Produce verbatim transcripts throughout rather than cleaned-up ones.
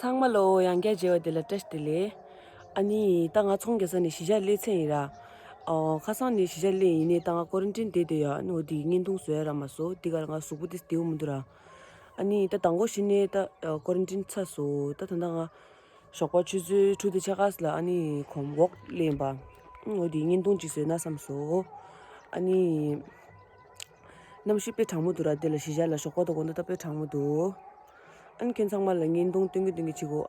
ཚང་མ་ལོ་ཡང་བསྐྱར་མཇལ་བ་དེ་ལ་བཀྲ་ཤིས་བདེ་ལེགས། ཨ་ནི་ད་ང་ཚོང་རྒྱག་ས་ནས་གཞིས་ཆགས་སླེབས་ཚར་ཡིན་ར། ཨོ་ཁ་སང་ནས་གཞིས་ཆགས་སླེབས་ཡིན་ནའི་ད་ང་ཀོ་རན་ཊིན་བསྡད་བསྡད་ཡ། ཨ་ནི་འོ་དེ་བརྙན་ཐུང་བཟོ་ཡ་རག་མ་སོང་། དེ་ག་ང་གཟུགས་པོ་དེ་བདེ་པོ་མི་འདུག་ར། ཨ་ནི་ད་དང་པོ་གཞི་ནས་ད་ཀོ་རན་ཊིན་ཚར་སོང་། ད་ད་ལྟ་ང་ཞོགས་པ་ཆུ་ཚོད་དྲུག་དང་ཕྱེད་ཀ་ལ་ཨ་ནི་གོམ་འོག་སླེབས་ཡིན་པ། ཨ་འོ་དེ་བརྙན་ཐུང་ཅིག་བཟོས་ན་བསམ་སོང་། ཨ་ནི། གནམ་གཤིས་དཔེ་གྲང་མོ་འདུག་ར། དེ་ལ་གཞིས་ཆགས་ལ་ཞོགས་པ་དང་དགོང་དག་ད་དཔེ་གྲང་མོ་འདུག་ཨ་ནི་ཁྱེད་ཚང་མ་ལ་བརྙན་ཐུང་སྟོན་གི་སྟོན་གི་བྱེད་གོ།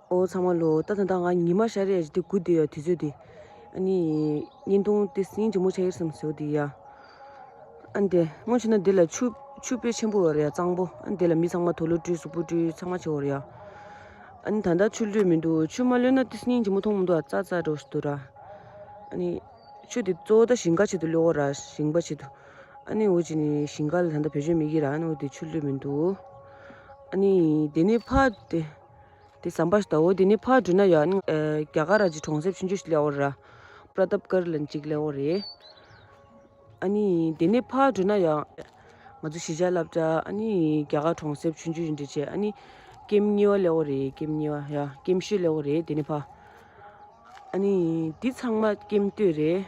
ཨོ་ཚང་མ་ལོ། ད་ད་ད་ང་ཉི་མ་ཤར་ཡ་ཞིག་དེ་སྒུག་བསྡད་ཡོད་དུས་ཚོད་དེ། ཨ་ནི་བརྙན་ཐུང་དེ་སྙིང་རྗེ་མོ་ཆགས་ཡོད་བསམ་ཟེར་བ་དེ་ཡ། ཨ་ནི་དེ་སྔོན་ཆད་ན་དེ་ལ་ཆུ་ཆུ་དཔེ་ཆེན་པོ་ཡོད་རེད་ཡ། གཙང་པོ། ཨ་ནི་དེ་ལ་མི་ཚང་མ་དུག་ལོག་བཀྲུས་གཟུགས་པོ་བཀྲུས་ཚང་མ་བྱེད་ཡོད་རེད་ཡ། ཨ་ནི་ད་ལྟ་ཆུ་ལུད་མི་འདུག་ཆུ་མ་ལུད་ན་དེ་སྙིང་རྗེ་མོ་མཐོང་མི་འདུག་ཨ་ཙག་ཙག་འགྲོ་ཞིག་འདུག་ར། ཨ་ནི་ཆུ་དེ་གཙོ་བོ་ད་ཞིང་ཁ་ཆེད་དུ་ལུད་ཡོད་ར། ཞིང་པ་ཆེད་དུ། ཨ་ནི་འོ་ཅི་ནི་ཞིང་ཁ་ལ་ད་ལྟ་བེད་སྤྱོད་མི་གི་ར། ཨ་ནི་འོ་དེ་ཆུ་ལུད་མི་འདུག་ཨ་ནི་དེ་ནས་ཕར་དེ། དེ་ཟམ་པ་ཞིག་ད། འོ་དེ་ནས་ཕར་འགྲོ་ན་ཡ། ཨ་ནི་ཨ་རྒྱ་གར་ར་ཅིག་གྲོང་གསེབ་ཆུང་ཆུང་ཞིག་སླེབས་ཡོད་ར། པྲ་ཏབ་གར་ལ་ཅིག་སླེབས་ཡོད་རེད། ཨ་ནི་དེ་ནས་ཕར་འགྲོ་ན་ཡ། ང་ཚོ་གཞིས་ཆགས་སློབ་གྲྭ། ཨ་ནི་རྒྱ་གར་གྲོང་གསེབ་ཆུང་ཆུང་ཞིག་འདྲ་བྱས། ཨ་ནི་ཀེམ་གཉིས་པ་སླེབས་ཡོད་རེད། ཀེམ་གཉིས་པ་ཡ། ཀེམ་བཞི་སླེབས་ཡོད་རེད་དེ་ནས་ཕར། ཨ་ནི་འདི་ཚང་མ་ཀེམ་སྟོད་རེད།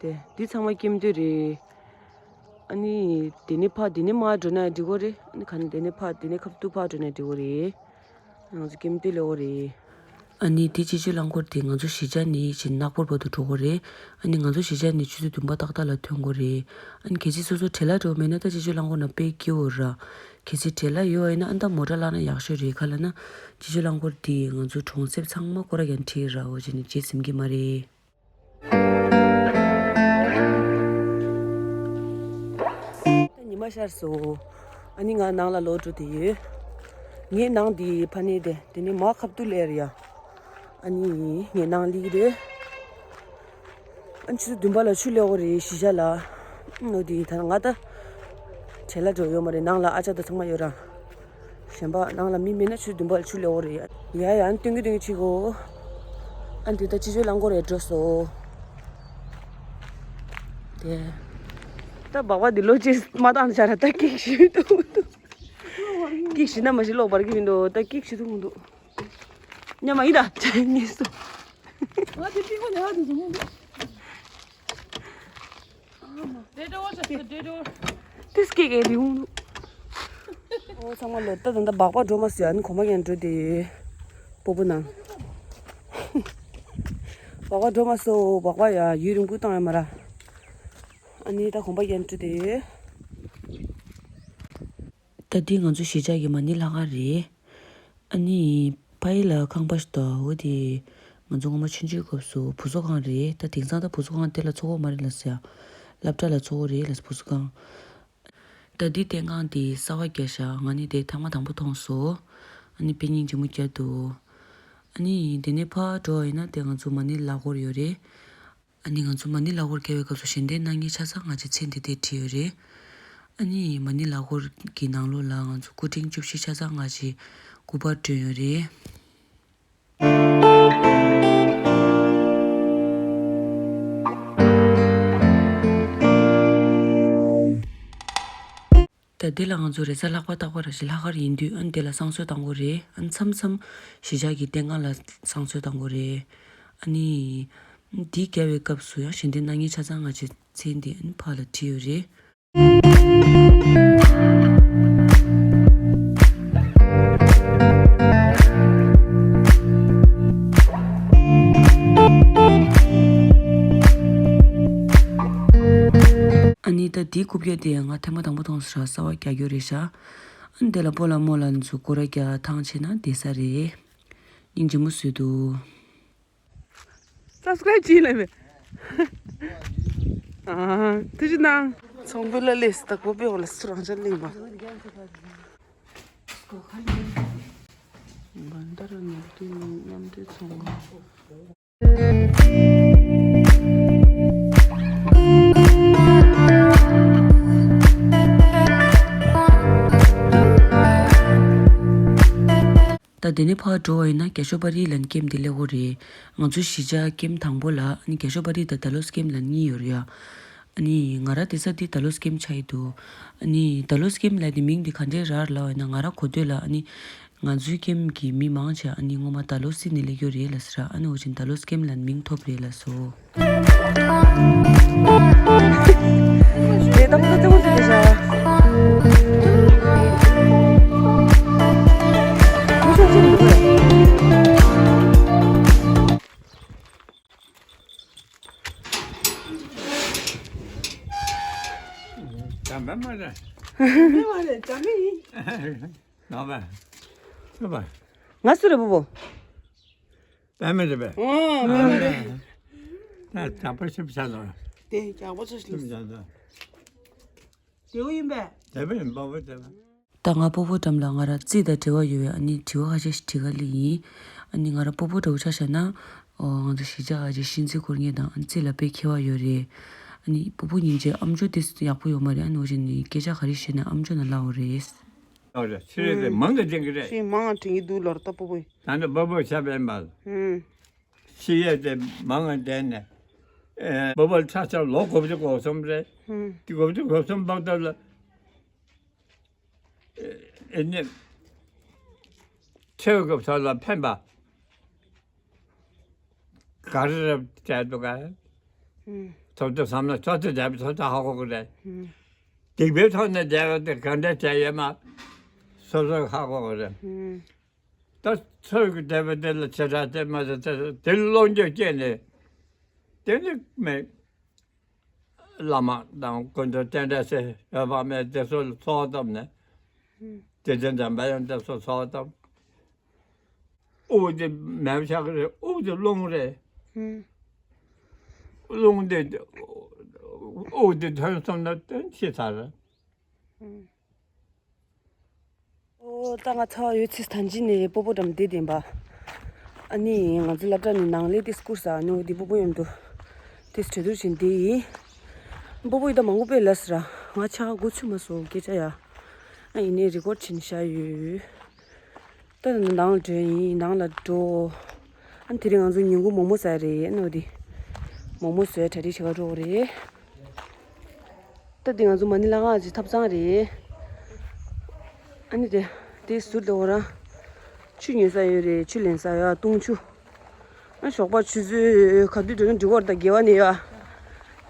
དེ་འདི་ཚང་མ་ཀེམ་སྟོད་རེད། ཨ་ནི་དེ་ནས་ཕར་དེ་ནས་མར་འགྲོ་ན་འགྲིག་གི་རེད། ཨ་ནི་ག་ནས་དེ་ནས་ཕར་དེ་ནས་ཁ་ཐུག་ཕར་འགྲོ་ན་འགྲིག་གི་རེད། ང་ཚོ་ཀེམ་སྟོད་སླེབས་ཡོད་རེད། ཨ་ནི་དེ་སྤྱི་སྤྱོད་རླངས་འཁོར་དེ་ང་ཚོ་གཞིས་ཆགས་ནས་ཕྱིན་ནག་པོར་བར་དུ་འགྲོ་གི་རེད། ཨ་ནི་ང་ཚོ་གཞིས་ཆགས་ནས་ཆུ་ཚོད་བདུན་པ་ཏག་ཏག་ལ་ཐོན་དགོས་རེད། ཨ་ནི་གལ་སྲིད་སོ་སོ་བྲེལ་བ་འགྲོ་མེད་ན་ད་སྤྱི་སྤྱོད་རླངས་འཁོར་ནང་དཔེ་སྐྱིད་པོ་ར། གལ་སྲིད་བྲེལ་བ་ཡོད་ཡིན་ན་ཨ་ད་མོ་ཊ་བླངས་ན་ཡག་ཤོས་རེད། ག་ལབ་ན་སྤྱི་སྤྱོད་རླངས་འཁོར་དེ་ང་ཚོ་གྲོང་གསེབ་ཚང་མ་སྐོར་ར་ཀྱང་ཁྲིད་ར། འོ་བྱས་ནས་བརྗེད་ཟིན་གི་མ་རེད། ད་ཉི་མ་ཤར་སོང་། ཨ་ནི་ང་ནང་ལ་ལོག་འགྲོ་དེ་ཡོད། ངའི་ནང་དེ་ཕ་ནས་དེ་དེ་ནས་མར་ཁ་ཐུག་སླེབས་རེད་ཡ། ཨ་ནི་ངའི་ནང་སླེབས་རེད། ཨ་ནི་ཆུ་ཚོད་བདུན་པ་ལ་ཆུ་སླེབས་ཡོད་རེད་གཞིས་ཆགས་ལ། ཨ་ནི་འོ་དེ་ད་ང་ད་བྲེལ་བ་འགྲོ་ཡོད་མ་རེད། ནང་ལ་ཨ་ཅག་དང་ཚང་མ་ཡོད་ར། གཞན་པ་ནང་ལ་མི་མེད་ན་ཆུ་ཚོད་བདུན་པ་ལ་ཆུ་སླེབས་ཡོད་རེད་ཡ། ཡ་ཡ། ཨ་ནི་སྟོན་གི་སྟོན་གི་བྱེད་གོ། ཨ་ནི་དེ་ད་སྤྱི་སྤྱོད་རླངས་འཁོར་རེད་འགྲོ་སོང་། དེ། ད་སྦག་སྦག་འདི་ལོ་ཅིག་མ་བཏང་བྱ་ར། ད་ཀིག་ཞིག་འདུག་ཀིག་ཞིག་ན་མ་ཞིག་གློག་འབར་གི་མི་འདུག་ད་ཀིག་ཞིག་འདུག་མི་འདུག་ཉམས་མ་ཡིན་ད་ཉེས་སོ། ང་དེ་ཏིག་པ་ཉག་དེ་འདུག་མི་འདུག་དེ་སྐད་གེ་རིང་། ཨོ་ཚང་མ་ལོ། ད་ད་ད་སྦག་སྦག་འགྲོ་མ་སོང་། ཨ་ནི་གོམ་པ་ཡང་འགྲོ་དེ་སྤོ་བོ་ནང་། སྦག་སྦག་འགྲོ་མ་སོང་། སྦག་སྦག་ཡ་ཡུན་རིང་པོ་བཏང་ཡ་མ་ར། ཨ་ནི་ད་གོམ་པ་ཡང་འགྲོ་དེ། ད་འདི་ང་ཚོ་གཞིས་ཆགས་ཀྱི་མ་ཎི་ལྷ་ཁང་རེད། ཨ་ནི་ཕ་ཡུལ་ལ་ཁང་པ་ཞིག་འདུག་འོ་དེ་ང་ཚོ་སྔོན་མ་ཆུང་ཆུང་སྐབས་སུ་བུ་གསོ་ཁང་རེད། ད་དེང་སང་ད་བུ་གསོ་ཁང་དེ་ལ་ཚོགས་པ་མ་རེད་ལ་ཟེར་ཡ། སློབ་གྲྭ་ལ་ཚོགས་པ་རེད་ལ་བུ་གསོ་ཁང་། ད་འདི་རྟེན་ཁང་དེ་གསར་པ་བརྒྱབ་ཤག་ང་ནི་དེ་ཐེངས་མ་དང་པོ་མཐོང་སོང་། ཨ་ནི་དཔེ་སྙིང་རྗེ་མོ་བརྒྱབ་འདུག་ཨ་ནི་དེ་ནས་ཕར་འགྲོ་བ་ཡིན་ན་དེ་ང་ཚོ་མ་ཎི་ལག་འཁོར་ཡོད་རེད། ཨ་ནི་ང་ཚོ་མ་ཎི་ལག་འཁོར་བརྒྱབ་པའི་སྐབས་སུ་གཞན་བརྟེན་གནང་མཁན་ཆ་ཚང་ང་ཚོའི་མཚན་དེ་དེར་བྲིས་ཡོད་རེད། ཨ་ནི་མ་ཎི་ལག་འཁོར་གྱི་ནང་ལོགས་ལ་ང་ཚོ་སྐུ་ཕྲེང་བཅུ་བཞི་ཆ་ཚང་ང་ཚོའི་སྐུ་པར་བསྐྲུན་ཡོད་རེད། ད་འདི་ལ་ང་ཚོ་རེས་གཟའ་ལྷག་པ་རྟག་པར་རེ་བཞིན་ལྷག་དཀར་ཡིན་དུས་ཨ་ནི་དེ་ལ་བསང་གསོལ་བཏང་དགོས་རེད། ཨ་ནི་མཚམས་མཚམས་གཞིས་ཆགས་ཀྱི་རྟེན་ཁང་ལ་བསང་གསོལ་བཏང་དགོས་རེད། ཨ་ནི་འདི་རྒྱག་པའི་སྐབས་སུ་ཡང་གཞན་བརྟེན་གནང་མཁན་ཆ་ཚང་ང་ཚོའི་མཚན་དེ་ཨ་ནི་ཕར་ལ་བྲིས་ཡོད་རེད། ཨ་ནི་ད་འདིའི་རྐུབ་བཀྱག་དེ་ང་ཐེངས་མ་དང་པོ་མཐོང་སོང་ར། གསར་པ་རྒྱག་རྒྱུ་རེད་ཤག་ཨ་ནི་དེ་ལ་སྤོ་ལགས་རྨོ་ལགས་ཚོ་སྐོར་ར་རྒྱག་ཐང་ཆད་ན་བསྡད་ས་རེད། སྙིང་རྗེ་མོ་བཟོས་འདུག Subscribe་བྱས་ལབ་པས། ཨ། ཐུགས་རྗེ་གནང་། ཚོང་དཔོན་ལ་ལས་སུ་དག་པོ་པའི་འོག་ལ་སུ་རང་ཅག་ལས་མ། བན་དར་ཉལ་དུས་མཉམ་འབྲེལ་ཚོང་། ད་ དེ་ནས་ཕར་འགྲོ་བ་ཡིན་ན་རྒྱ་ཤོག་པ་རི་ལབ་ཀེམ་དེ་སླེབས་ཀྱི་རེད། ང་ཚོ་གཞིས་ཆགས་ཀེམ་དང་པོ་ལ་ཨ་ནི་རྒྱ་ཤོག་པ་རི་དང་ད་ལོ་སི་ཀེམ་ལབ་གཉིས་ཡོད་རེད་ཡ། ཨ་ནི་ང་རང་བསྡད་ས་དེ་ད་ལོ་སི་ཀེམ་ཆགས་ཀྱི་འདུག་ཨ་ནི་ད་ལོ་སི་ཀེམ་ལབ་དེ་མིང་དེ་ག་འདྲས་རག་ལབ་པ་ཡིན་ན། ང་རང་གོ་ཐོས་ལ་ཨ་ནི་ང་ཚོའི་ཀེམ་གྱི་མི་མང་ཆེ་ཨ་ནི་སྔོན་མ་ད་ལོ་སི་ནས་སླེབས་ཡོད་རེད་ལབ་ཟེར། ཨ་ནི་འོ་བྱས་ད་ལོ་སི་ཀེམ་ལབ་མིང་ཐོབ་རེད་ལབ་སོང་། དེ་ད་ཁོ་ཚོ་ལྟ་བུ་ཅིག་རེད་ཤག་ཁོ་ཚོ་ཅི་འདུག་གས། འཇམ་པ་མ་རེད། མ་རེད། འཇམ་པ་ཡིན། ནོར་བ། ནོར་བ། ང་སུ་རེད་པོ་པོ། པད་མ་རེད་པས། ཨོ། པད་མ་རེད། ད་ཇག་པ་ཤི་བྱ་དང་། དེ་ཇག་པ་ཤི་བྱ་དང་། དེའུ་ཡིན་པས། དེ་བས་ཡིན་པ་བོ་དེ་བས། ད་ང་སྤོ་བོ་འགྲམ་ལ་ང་རང་རྩིས་དང་འབྲེལ་བ་ཡོད་པའི་ཨ་ནི་དྲི་བ་ཁ་ཤས་ཤིག་དྲི་ག་སླེབས་ཡིན། ཨ་ནི་ང་རང་སྤོ་བོ་འདྲ་བོ་ཆ་བཞག་ན། ཨོ། ང་ཚོ་གཞིས་ཆགས་ཨ་ཅེ་ཤིང་རྩི་སྐོར་གཉེར་དང་ཨ་ནི་རྩིས་ལ་དཔེ་མཁས་པ་ཡོད་རེད། ཨ་ནི་སྤོ་བོ་སྙིང་རྗེ། ཨམ་ཅོག་དེ་ཡག་པོ་ཡོད་མ་རེད། ཨ་ནི་འོ་བྱས་ནས་སྐད་ཆ་ག་རེ་བཤད་ན་ཨམ་ཅོག་ནང་ལབ་དགོས་རེད། ཨོ་རེད། ཕྱི་རེད་དེ་མང་གི་དྲན་གི་རེད། ཕྱི་མང་དྲན་གི་འདུག་ལོར་ལྟ་སྤོ་བོ་ཡིན། ད་ནི་སྤོ་བོ་ཆ་བས་མ། ཕྱི་ཡས་དེ་མང་གི་དྲན་ནས། ཨེ། སྤོ་བོ་ཆ་ཆ་ལོ་དགུ་བཅུ་གོ་གསུམ་རེད། དེ་དགུ་བཅུ་གོ་གསུམ་བབ་ད་ལ། ཨེ་ནི། ཆོས་སྐབས་ཐོག་ལ་ཕན་པ། ག་རེ་རེད་བྱས་འདུག་ག་ཐོབ་ཐུབ་བསམ་ན་ཐོབ་ཐུབ་བྱས་པའི་ཐོབ་ཐུབ་ཧ་གོ་གི་རེད། སྡིག་པའི་ཐོག་ནས་བསྡད་པ་དེ་ག་འདྲ་བྱས་ཡོད་མ། སོ་སོས་ཧ་གོ་གི་རེད། ད་ཚོད་ཀྱི་བསྡད་པ་དེ་ལ་བྱེ་བྲག་དེ་མ་ཟད་དེ་དེ་བློ་འགྱོད་སྐྱེས་ནས། དེ་ནི་མེད། བླ་མ་དང་སྐུ་མདུན་རྟེན་འབྲེལ་ཟེར་ཡོད་པ་མེད། དེ་ཚོ་ལ་ཚོགས་བཏབ་ནས། དེ་དེ་འདྲ་འབད་ཡང་དེ་ཚོ་ཚོགས་བཏབ། དབུགས་དེ་མེད་པ་ཆགས་ཀྱི་རེད། དབུགས་དེ་རླུང་རེད། རླུང་དེ་དབུགས་དེ་ཐོན་སོང་ན་དོན་ཕྱི་ཚར། ཨོ། ད་ང་ཚ་བ་ཡོད་ཚེ་ད་ཅི་ནས་སྤོ་བོ་འགྲམ་བསྡད་བསྡད་པ། ཨ་ནི་ང་ཚོ་སློབ་གྲྭ་ནས་ནང་ལས་ཏིས་བསྐུར་ས་ནོ་དེ་སྤོ་བོ་མཉམ་དུ་ཏིས་གྲོས་བསྡུར་བྱེད་བསྡད་ཡིན། སྤོ་བོ་ཡི་ད་མང་པོ་དཔེ་ལབ་ཟེར། ང་ཕྱག་གོ་ཚུད་མ་སོང་སྐད་ཆ་ཡ། ཨ་ཡིན་ནའི་རི་ཀོར་བྱེད་ནས་བཞག་ཡོད། ད་ནང་ལ་འགྲོ་ཡིན། ནང་ལ་འགྲོ། ཨ་ནི་དེ་རིང་ང་ཚོ་ཉིན་གུང་མོག་མོག་ཟ་རེད། ཨ་ནི་འོ་དེ་མོག་མོག་བཟོས་གྲ་སྒྲིག་བྱེད་ག་འགྲོ་གི་རེད། ད་དེ་ང་ཚོ་མ་ཎི་ལྷ་ཁང་གི་ཐབ་ཚང་རེད། ཨ་ནི་དེ་དེ་ཟུར་དུ་འོ་ར་ཆུ་ཉོ་ས་ཡོད་རེད། ཆུ་ལེན་ས་ཡ་བཏུང་ཆུ། ཨ་ཞོགས་པ་ཆུ་ཚོད་ག་དུས་འགྲོ་ན་འགྲིག་གི་རེད། ད་དགེ་བ་ནས་ཡ།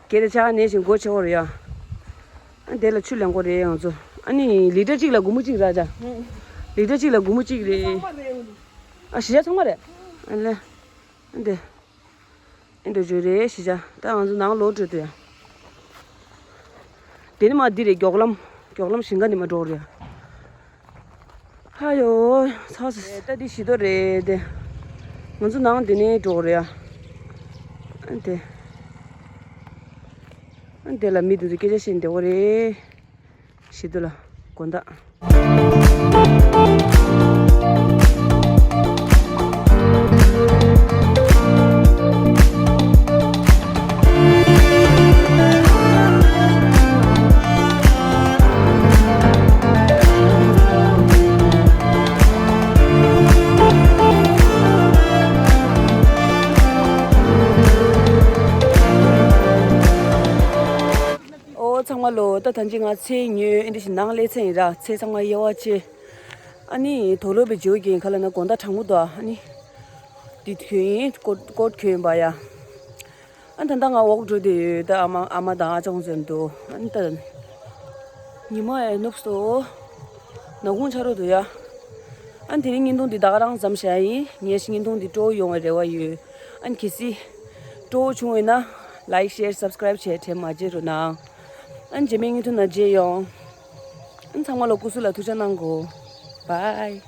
དགེ་རེ་ཆགས་ནས་བཞིན་སྒོ་ཕྱེ་བོར་ཡ། ཨ་དེ་ལ་ཆུ་ལེན་དགོས་རེད་ང་ཚོ། ཨ་ནི་ལི་ཏྲ་གཅིག་ལ་སྒོར་མོ་གཅིག་རག་ཅག་ལི་ཏྲ་གཅིག་ལ་སྒོར་མོ་གཅིག་རེད། ཨ་གཞིས་ཆགས་ཚང་མ་རེད། ཨ་ལེ། ཨ་འདི། ཨ་འགྲོ་རྒྱུ་རེད་གཞིས་ཆགས། ད་ང་ཚོ་ནང་ལོག་འགྲོ་དུས་ཡ། དེ་ནི་མ་འདི་རེད། མགྱོགས་ལམ། མགྱོགས་ལམ་ཞིང་ཁ་ནས་མ་འགྲོ་རེད་ཡ། ཧ་ཡོ། ཚ་ས། ད་འདི་བཞི་མདོ་རེད་དེ། ང་ཚོ་ནང་འདི་ནས་འགྲོ་རེད་ཡ། ཨ་འདི། ཨ་འདི་ལ་མི་འདུག་སྐད་ཆ་བཤད་བསྡད་ཡོད་རེད། བཞི་མདོ་ལ་དགོང་དག་ཨོ་ཚང་མ་ལོ། ད་ད་ཅི་ང་ཚལ་ཉོས། ཨེ་འདྲ་ཞིག་ནང་སླེབས་ཚར་ཡིན་ར། ཚལ་ཚང་མ་དབྱེ་བ་ཕྱེ། ཨ་ནི་དུག་ལོག་པའི་ཇོ་གིན་ཁ་ལ་ན་དགོང་དག་གྲང་མོ་འདུག་ཨ་ནི་འདི་གྱོན་ཡིན། ཀོ་ཀོཊ་གྱོན་པ་ཡ། ཨ་ད་ལྟ་ང་འོག་འགྲོ་བསྡད་ཡོད། ད་ཨ་མ་ཨ་མ་དང་ཨ་ཅག་ཚོ་འདུག་ཨ་ནི་ད་ཉི་མ་ཨེ་ནུབ་སོང་། ནག་ཁུང་ཆགས་འགྲོ་འདུག་ཡ། ཨ་ནི་དེ་རིང་བརྙན་ཐུང་འདི་ད་ག་རང་མཚམས་བཞག་ཡིན། ངས་བརྙན་ཐུང་འདི་སྤྲོ་པོ་ཡོང་བའི་རེ་བ་ཡོད། ཨ་ནི་གལ་སྲིད་སྤྲོ་པོ་བྱུང་བས་ན་ལའིཀ་ཤེར་སབ་སི་ཀ་རའིབ་བྱས་དྲན་མ་བརྗེད་རོགས་གནང་། ཨ་ནི་རྗེས་མའི་བརྙན་ཐུང་ནང་མཇལ་ཡོང་། ཨ་ནི་ཚང་མ་ལ་སྐུ་གཟུགས་ལ་ཐུགས་ཅག་གནང་གོ། བཱའི།